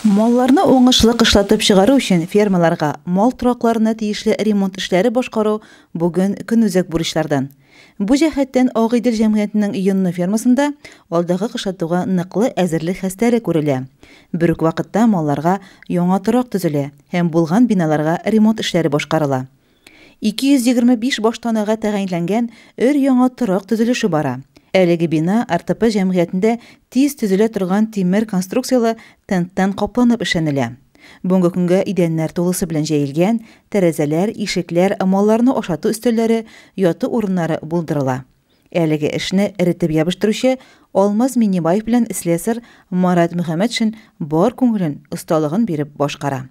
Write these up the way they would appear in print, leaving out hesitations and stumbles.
Малларны уңышлы кышлатып чыгару өчен фермаларга, мал торакларына тиешле ремонт эшләре башкару бүген көнүзәк бурычлардан. Бу җәһәттән Агыйдел җәмгыятенең Йонны фермасында алдагы кышлатуга ныклы әзерлек хәстәре күрелә. Бер үк вакытта малларга яңа торак төзелә һәм булган биналарга ремонт эшләре башкарыла. 225 баш танага тәгаенләнгән өр-яңа торак төзелеше бара. Әлеге бина РТП җәмгыятендә тиз төзелә торган тимер конструкцияле тенттан капланып эшләнелә. Бүгенге көнгә идәннәр тулысы белән җәелгән, тәрәзәләр, ишекләр, малларны ашату өстәлләре, яту урыннары булдырыла. Әлеге эшне эретеп ябыштыручы Алмаз Миннебаев белән слесарь Марат Мөхәммәтшин бар күңелен, осталыгын биреп башкара.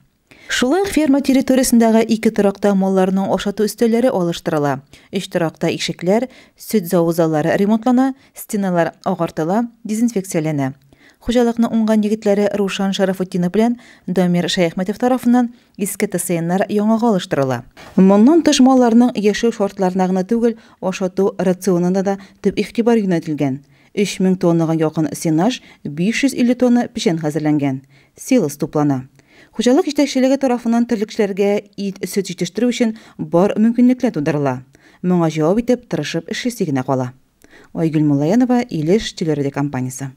Шулай ук ферма территориясендәге ике торакта малларның ашату өстәлләре алыштырыла, өч торакта ишекләр, сөт заву заллары ремонтлана, стеналар агартыла, дезинфекцияләнә. Хуҗалыкның уңган егетләре Рушан Шарафутдинов белән Дамир Шәяхмәтов тарафыннан иске ТСНнар яңага алыштырыла. Моннан тыш малларның яшәү шартларына гына түгел, ашату рационына да төп игътибар юнәтелгән. 3000 тоннага якын сенаж, 550 тонна печән хәзерләнгән. Силос туплана. Хуҗалык җитәкчелеге тарафыннан терлекчеләргә ит, сөт җитештерү өчен бар мөмкинлекләр тудырыла. Моңа җавап итеп, тырышып эшлисе генә кала. Айгөл Муллаянова, Илеш телерадиокомпаниясе.